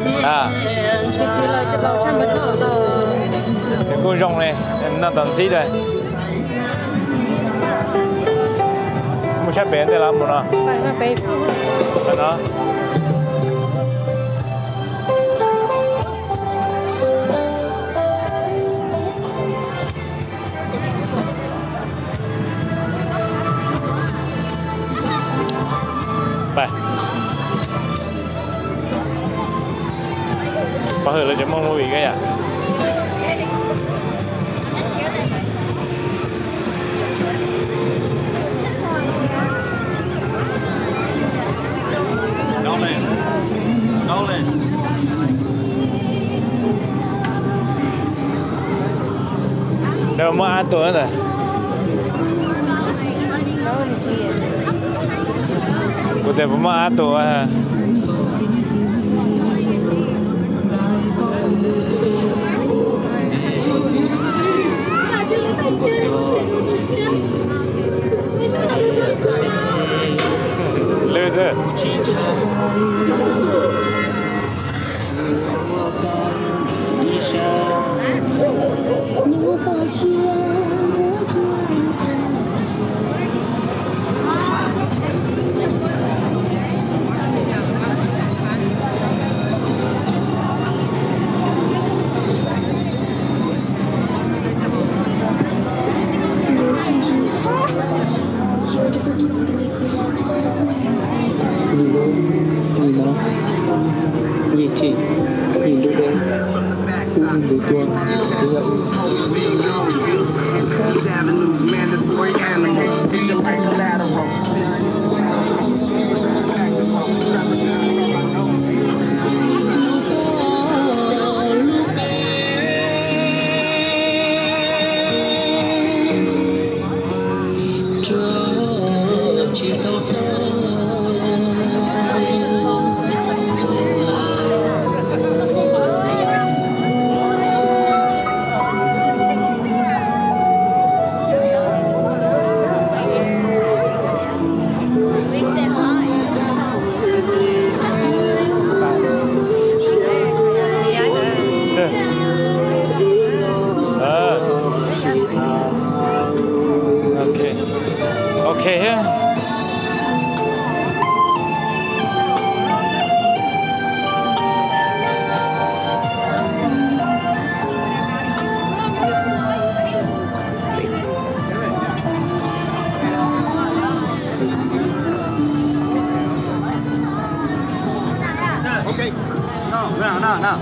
Nws kuj zoo li, noj tom ntxhib lawm. Mus sab pem ntej los mus no? No. Pov hwm lawv tseem muaj movie koj yom? Lawv muaj ab tuam ntawd. Kuv tias puas muaj ab tuam. Lwj xwb. Ok. Ok thiab. Okay. No, no, no, no.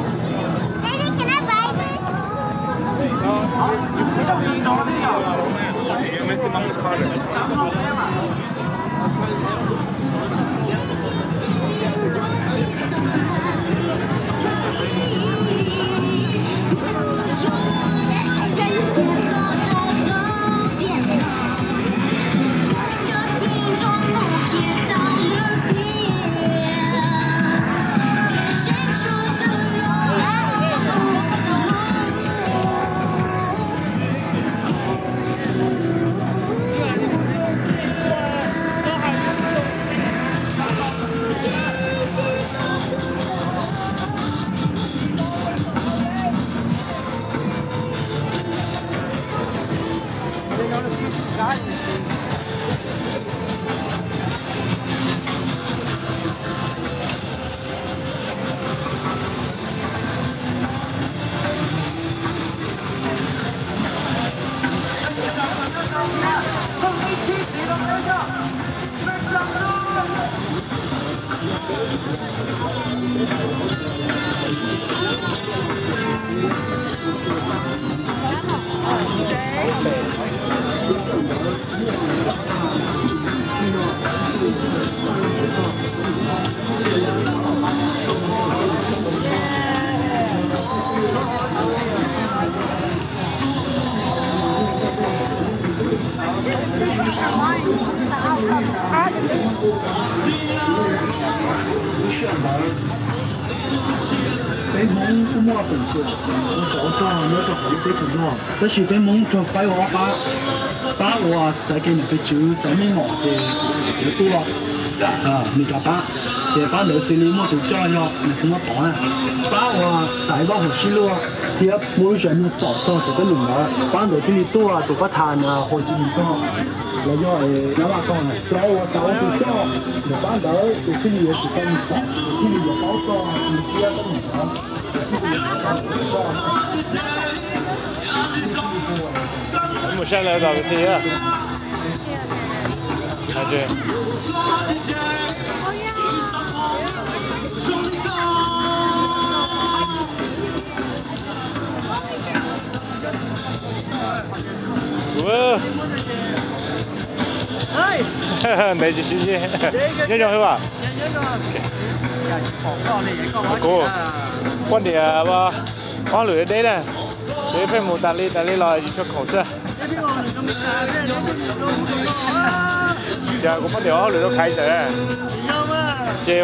Daddy, can I buy this? Peb Hmoob kuj muaj feem xyuam ua tsov ua rog nyob rau hauv lub teb chaws no, tab sis peb Hmoob raug faib ua ob pab, pab uas xaiv kev niam kev tswv, xaiv meej mom ces lawv tuaj, Nws cov pab, ces pab ntawd xws li muaj tus coj yog nws tus muab pov na, pab uas xaiv vaub hauv sib luag thiab muaj lub sij hawm nyuag pom txog tus peb lus ntawd, pab ntawd thiaj li tuaj tus pab tham Huas Tsis Nws Tog los yog Nyab Vaj Tog na, rau uas xaiv tus coj ntawm pab ntawd tus thiaj li yuav tsum tau mus pom, thiaj li yuav paub txog nws thiab peb lus ntawd. Mus saib lawv tos kwv tij. Ntev tsis sib ntsib. Nyob zoo Hwj Vaj. Kuv poj niam ob lwm deb na, kuv pheej mus tas li tas li los tsis tshua khoom xwb. Ces kuv poj niam ob lwm rau Khaiv xwb, ces